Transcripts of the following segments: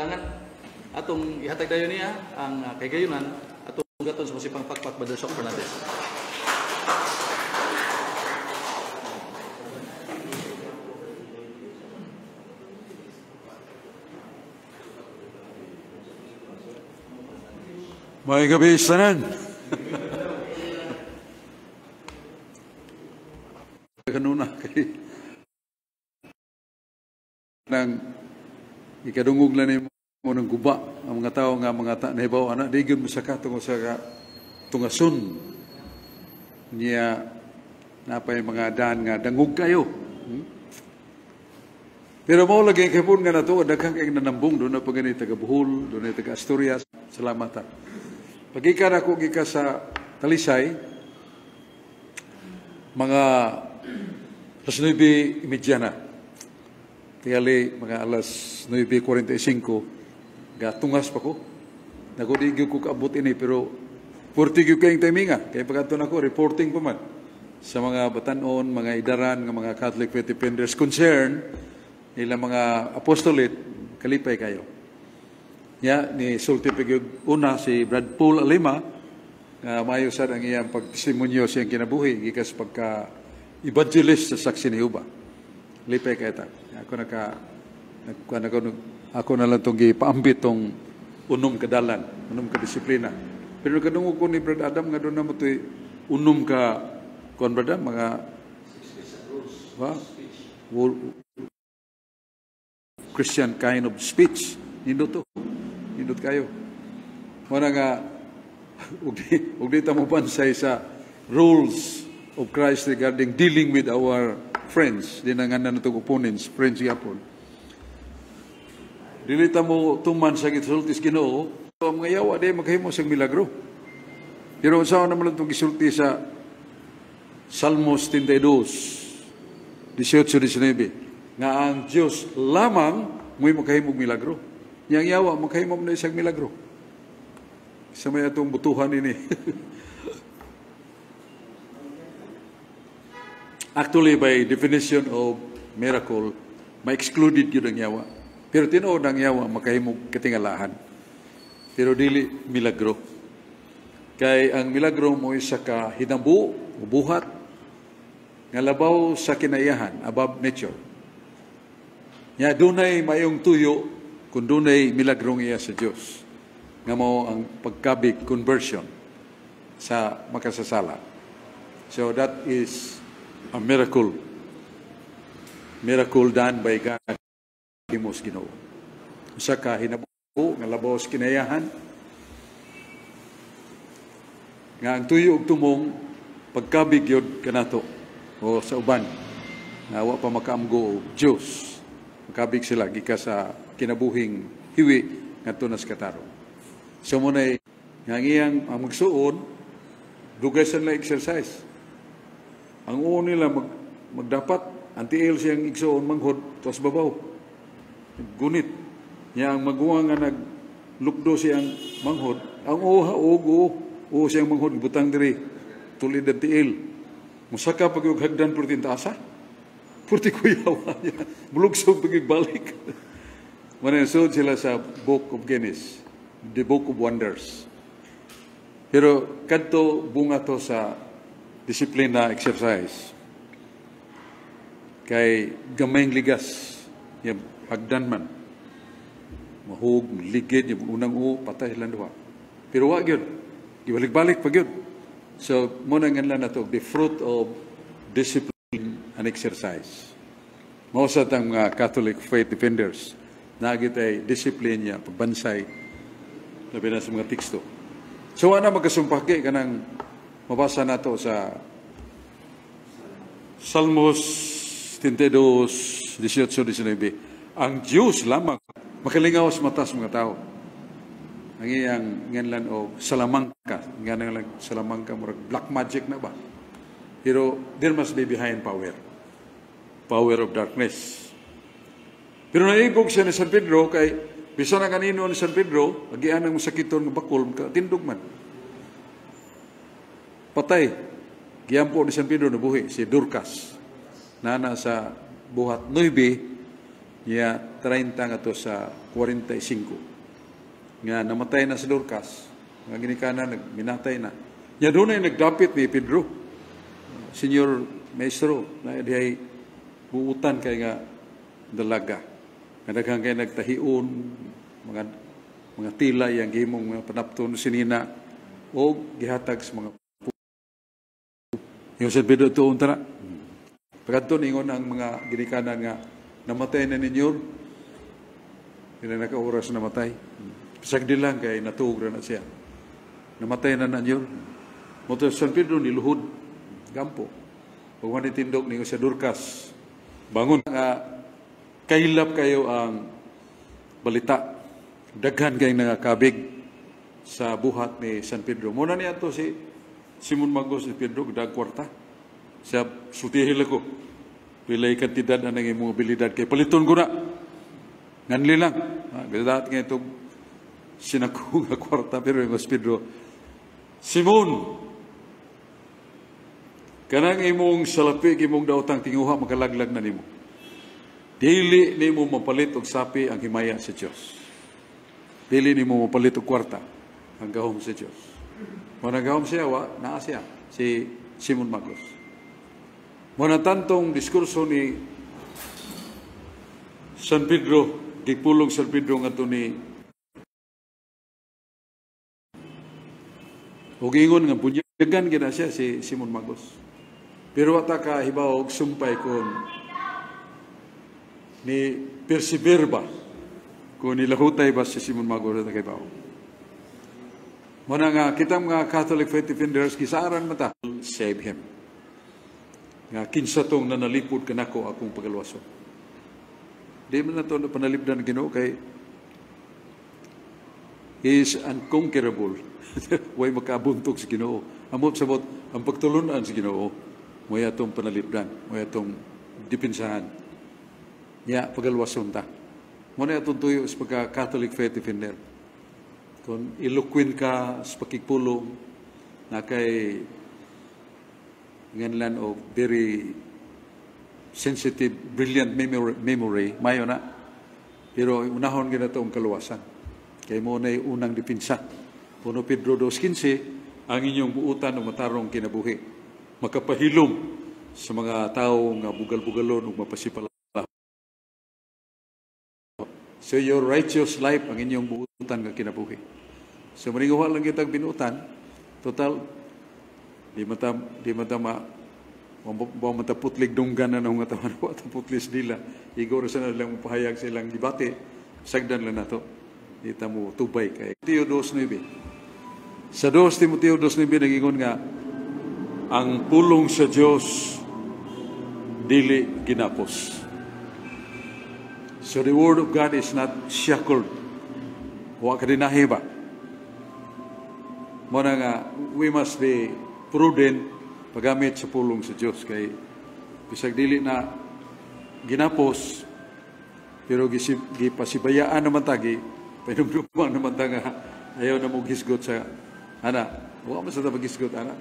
Kailangan atong ihatag dayon niya ang kahigayunan atong gaton sa masipang pakpak Brother Sok Fernandez. Maayong gabi tanan. Kanuna kay nang ikadungog lang nimo ng guba ang mga tao nga mga nahibaw ana di gyud mosaka tungod sa tungason niya napay mga daan nga dangog kayo. Pero mao lagi kay pun nga nato daghang kay nanambong doon na pa gani taga Bohol, doon na taga Asturias. Salamat ta. Pagikan ako gika sa Talisay mga alas 9:30 na. Tingali mga alas 9:45 gatungas pa ko. Naku, di gyud ko kaabot ini pero purti gyud kayong timinga. Kaya pagkato nako reporting pa man sa mga batanon, mga idaran nga mga Catholic Faith Defenders concern ilang mga apostolate, kalipay kayo. Ya, ni sulti pa gyud una si Brad Paul Alima nga maayo sad ang iyang pagtestimonyo sa iyang kinabuhi gikas pagka evangelist sa Saksi ni Jehova. Lipay kay ta. Ako naka nagkuan ako ako na lang tong gipaambit tong unom ka dalan, unom ka disiplina. Pero kadungog ko ni Brad Adam nga doon na mo to'y unom ka kuan Brad Adam, mga ba? Christian kind of speech. Nindot to. Nindot kayo. Muna nga ug di ta mo bansay sa rules of Christ regarding dealing with our friends. Di na nga na natong opponents, friends gyapon. Dili ta mo tuman sa gisulti sa Ginoo, ang mga yawa di makahimo sa milagro. Pero usaha naman lang itong gisulti sa Salmos 32, 18-19, nga ang Diyos lamang mo'y makahimog milagro. Yang yawa makahimo na isang milagro. Sa may atong butuhan ini. Actually, by definition of miracle, ma-excluded yun ang yawa. Pero tinuod ang yawa makahimog katingalahan. Pero dili milagro. Kay ang milagro mo isa ka hinambu, buhat, nga labaw sa kinayahan, above nature. Ya dunay mayong tuyo kung dunay milagrong iya sa Dios. Nga mao ang pagkabig, conversion sa makasasala. So that is a miracle. Miracle done by God. Himos Ginoo. Usa ka hinabo nga labaw sa kinayahan nga ang tuyo og tumong pagkabig gyud kanato o sa uban nga wa pa makaamgo og Dios. Makabig sila gikan sa kinabuhing hiwi ngadto na sa katarong. So mo na nga ang iyang ang magsuon dugay sa nila exercise. Ang uon nila magdapat anti-il siyang igsuon manghod tuas babaw. Gunit niya ang maguwang nga naglukdo siyang manghod ang uha og o siyang manghod butang diri tulid ang tiil. Musaka pag yung hagdan purti taasa. Purti kuyawa niya. Mulugsog pag balik. Manasod sila sa Book of Guinness, the Book of Wonders. Pero kadto bunga to sa disiplina exercise. Kay gamayng ligas, yung hagdan man. Mahug, ligid, yung unang u, patay silang duha. Pero wa gyud. Gibalik-balik pa gyud. So, muna nga lang na to, the fruit of discipline and exercise. Mao sa tang mga Catholic faith defenders, naagit ay discipline niya, pagbansay, labi na sa mga teksto. So, wala magkasumpaki kanang mabasa na to sa Salmos 32, 18-19. Ang Diyos lamang makalingaw sa mata sa mga tao. Ang iyang nganlan o salamangka, nganlan salamangka, murag black magic na ba? Pero there must be behind power. Power of darkness. Pero naigog siya ni San Pedro kay bisan ang kanino ni San Pedro, agian ang masakiton nga bakol, tindog man. Patay. Giampo ni San Pedro nabuhi si Dorcas. Nana sa buhat 9 Niya 30 ngadto sa 45. Nga namatay na si Dorcas, nga ginikanan nagminatay na. Nya dunay nagdapit ni Pedro. "Señor Maestro, na dihay buutan kay nga dalaga. Nga daghan kay nagtahion, mga tila yang gihimong mga panapton sinina o gihatag sa mga." Yung San Pedro tuon tara. Pagkadto ingon ang mga ginikanan nga namatay na ninyo, pila na ka oras namatay. Bisag di lang kay natuog ra na siya. Namatay na ninyo. Mo San Pedro niluhod gampo. Ug ni tindog ningon sa Dorcas, "Bangon," nga kaylap kayo ang balita. Daghan kay nangakabig sa buhat ni San Pedro. Muna niya to si Simon Magos ni Pedro dag kwarta. Siya sultihil ako. Pilay kantidad ang imong abilidad kay paliton ko na. Nganli lang. Ha, gadaat nga itong sinako nga kwarta, pero yung Pedro, "Simon, kanang imong salapi, imong daotang tinguha, makalaglag na nimo. Dili nimo mapalit og sapi ang himaya sa Dios. Dili nimo mapalit og kwarta ang gahom sa Dios." Mo gahom siya wa naa siya si Simon Magos. Mo na tantong diskurso ni San Pedro, gipulong San Pedro ngadto ni ug ingon nga bunyagan gina siya si Simon Magos. Pero wa ta ka hibaw og sumpay kon ni persevere ba, kung nilahutay ba si Simon Magos sa kahibaw. Muna nga, kita mga Catholic faith defenders, gisaran mata, save him. Nga kinsa tong nanalipod kanako akong pagalwason. Di man na to panalipdan Ginoo kay he is unconquerable. Way makabuntog sa Ginoo. Amot sabot ang pagtulunan sa Ginoo, mo'y atong panalipdan, mo'y atong dipinsahan. Ya, pagalwason ta. Mo na atong tuyo sa pagka Catholic faith defender. Kung eloquent ka sa pakigpulong, na kay nganlan o very sensitive, brilliant memory, mayo na. Pero unahon gina ang kaluwasan. Kay mo na unang dipinsa. Uno Pedro 2.15, ang inyong buutan o matarong kinabuhi makapahilom sa mga tao nga bugal-bugalon ug mapasipala. So your righteous life ang inyong buutan nga kinabuhi. So maninguha lang kitag binuutan, total di mata ma wa mata putlig dunggan na nga tawan, wa ta putlis dila. Igor sa na lang pahayag silang gibati, sagdan lang nato. Di ta mo tubay kay Timoteo 2.9. Sa 2 Timoteo 2.9 nagingon nga ang pulong sa Dios dili ginapos. So the word of God is not shackled. Wa ka dinahi ba? Mo na nga we must be prudent paggamit sa pulong sa Dios kay bisag dili na ginapos, pero gipasibayaan naman tagi pahinumduman naman ta nga ayaw na mo gisgot sa ana, wa man sa ta magisgot ana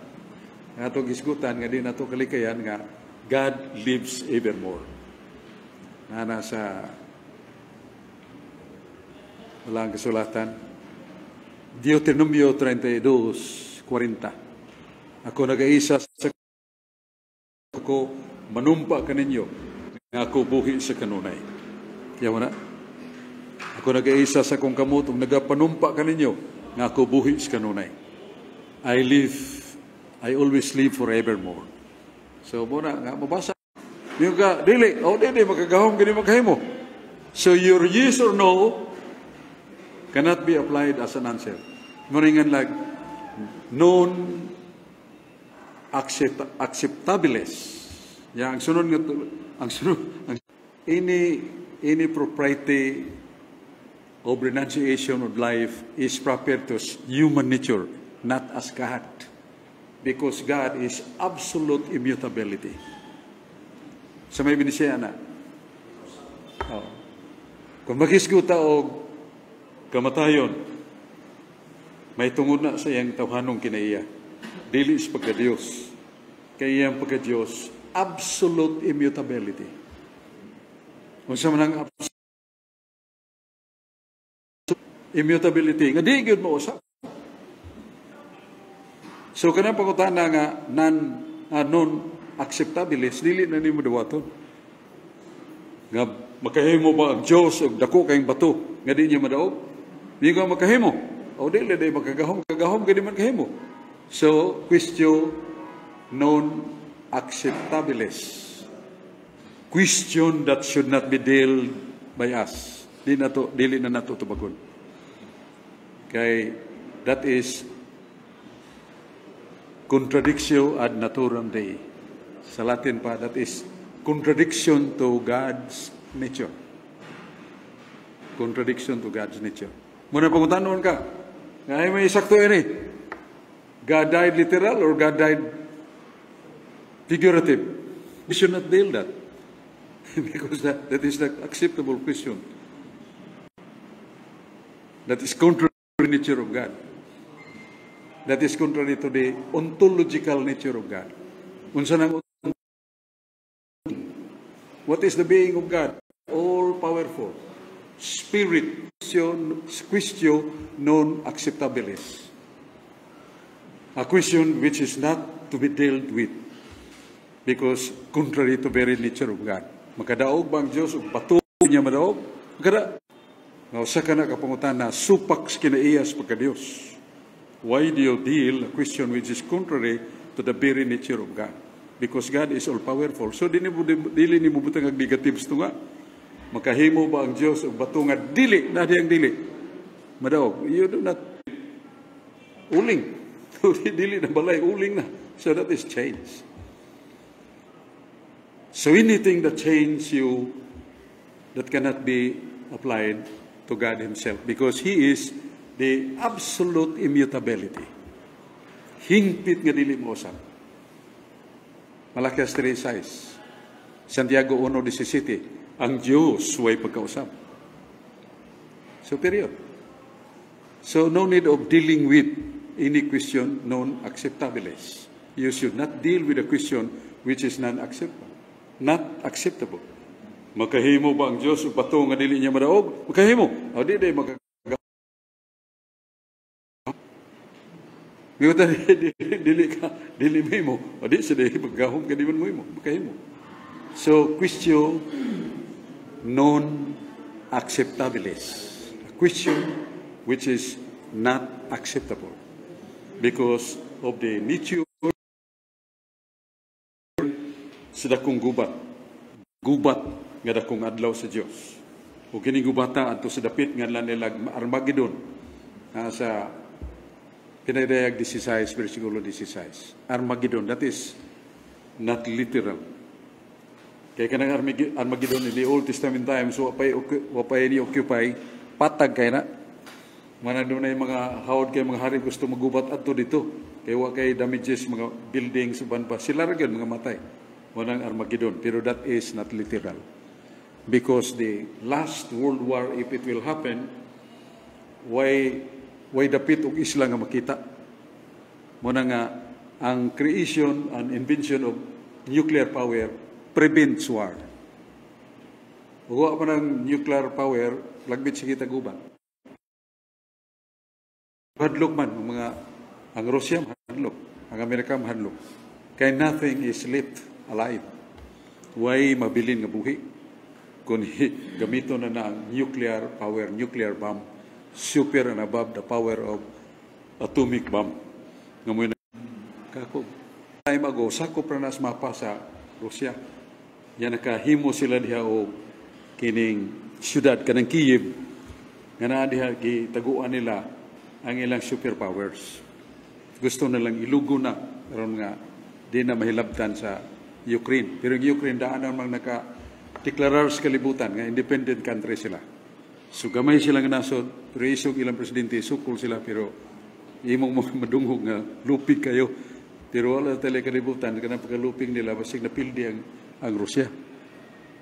nga atong gisgutan nga di nato kalikayan nga God lives evermore na sa walang kasulatan. Deuteronomio 32:40, "Ako nagaisa sa ako manumpa kaninyo nga ako buhi sa kanunay." Yawa na. "Ako nagaisa sa akong kamot ug nagapanumpa kaninyo nga ako buhi sa kanunay." I live, I always live forevermore. So muna nga mabasa. Yung ka, dili, oh dili, makagahom gani makahimo. So your yes or no cannot be applied as an answer. Muringan like non acceptabilis. Ya, ang sunod nga ang sunod ang any propriety of renunciation of life is proper to human nature, not as God. Because God is absolute immutability. Sa may binisaya na. Oh. Kung maghisguta og kamatayon, may tungod na sa iyang tawhanong kinaiya. Dili sa pagka-Diyos. Kay iyang pagka-Diyos, absolute immutability. Kung sa manang Immutability nga di gyud mo usab. So kanang pangutana nga non acceptabilis, dili na nimo dawaton. Nga makahimo ba ang Dios og dako kayong bato nga di niya madaog? Di ka makahimo. O dili day makagahom, kagahom gani man kahimo. So question non acceptabilis. Question that should not be dealt by us. Di na to, dili na nato tubagon. Kay that is contradictio ad naturam Dei. Sa Latin pa, that is contradiction to God's nature. Contradiction to God's nature. Muna pangutanon ka, ngay may sakto ini. God died literal or God died figurative? We should not deal that, because that is the acceptable question. That is contrary to the nature of God. That is contrary to the ontological nature of God. Unsa nang What is the being of God? All powerful. Spirit. Questio non acceptabilis. A question which is not to be dealt with because contrary to very nature of God. Makadaog ba ang Diyos og bato niya madaog? Makada. Nga usa ka na kapangutana supak sa kinaiya sa pagka-Diyos. Why do you deal a question which is contrary to the very nature of God? Because God is all powerful. So dili nimo butang ang negatives tunga. Makahimo ba ang Dios og bato nga dili na diyang dili madaog? You do not uling. Dili na balay, uling na. So that is change. So anything that change you, that cannot be applied to God Himself because He is the absolute immutability. Hingpit nga dili mo usab. Malakias 3:6, Santiago 1:17, ang Diyos way pagkausab. So period. So no need of dealing with any question non acceptabilis. You should not deal with a question which is non-acceptable. Not acceptable. Makahimo ba ang Diyos og bato nga dili niya madaog? Makahimo. O di day maka Ngayutan dili ka dili mo, o di sa di maggahom ka di man mo makahimo. So question non acceptabilis. A question which is not acceptable because of the nature sa dakong gubat. Gubat nga dakong adlaw sa Dios. O kining gubata adto sa dapit nga nila Armageddon sa Pinadayag 16, versikulo 16. Armageddon, that is not literal. Kaya kanang Armageddon in the Old Testament times, wa pay ni occupy, patag kay na. Mana doon na yung mga hawd kay mga hari gusto magubat adto dito. Kay wa kay damages mga buildings uban pa. Sila ra gyud mga matay. Wanang Armageddon. Pero that is not literal. Because the last world war, if it will happen, why dapit og isla nga makita. Muna nga ang creation and invention of nuclear power prevents war. Wa pa ng nuclear power, lagbit sige gubat. Hadlok man ang mga ang Russia mahadlok, ang Amerika mahadlok. Kay nothing is left alive. Way mabilin nga buhi kung gamito na na ang nuclear power, nuclear bomb, super and above the power of atomic bomb. Nga mo kako. Time ago, sakop ra na sa mapa sa Russia. Yan nakahimo sila diha og kining syudad kanang Kiev nga naa diha gitaguan nila ang ilang superpowers. Gusto na lang ilugo na aron nga di na mahilabtan sa Ukraine. Pero ang Ukraine daan namang naka-deklarar sa kalibutan nga independent country sila. So gamay sila nga nasod, pero isog ilang presidente, sukol sila, pero imong mga madungog nga lupig kayo. Pero wala tali kalibutan, kanang pagkalupig nila, basig napildi ang Russia.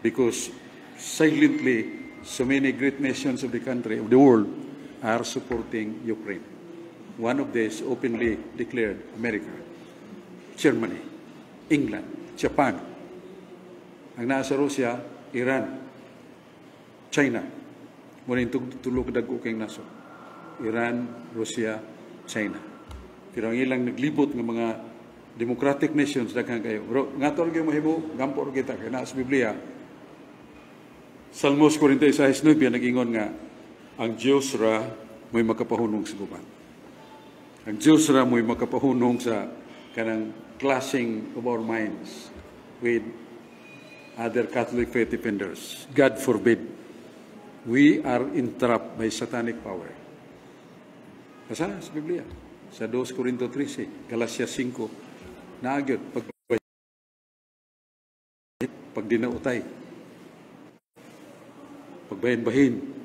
Because silently, so many great nations of the country, of the world, are supporting Ukraine. One of these openly declared America, Germany, England, Japan. Ang nasa Russia, Iran, China. Muna yung tulo ka dagko kayong nasod. Iran, Russia, China. Pero ang ilang naglibot ng mga democratic nations, daghan kayo. Pero nga to gyud mahimo, gampo ra kita kay naa sa Biblia. Salmos 46:9 nag-ingon nga ang Dios ra mo'y makapahunong sa gubat. Ang Dios ra mo'y makapahunong sa kanang clashing of our minds with other Catholic faith defenders. God forbid. We are entrapped by satanic power. Basa sa Biblia. Sa 2 Corinto 13, Galacia 5, naa gyud pag dinautay, pagbahin-bahin.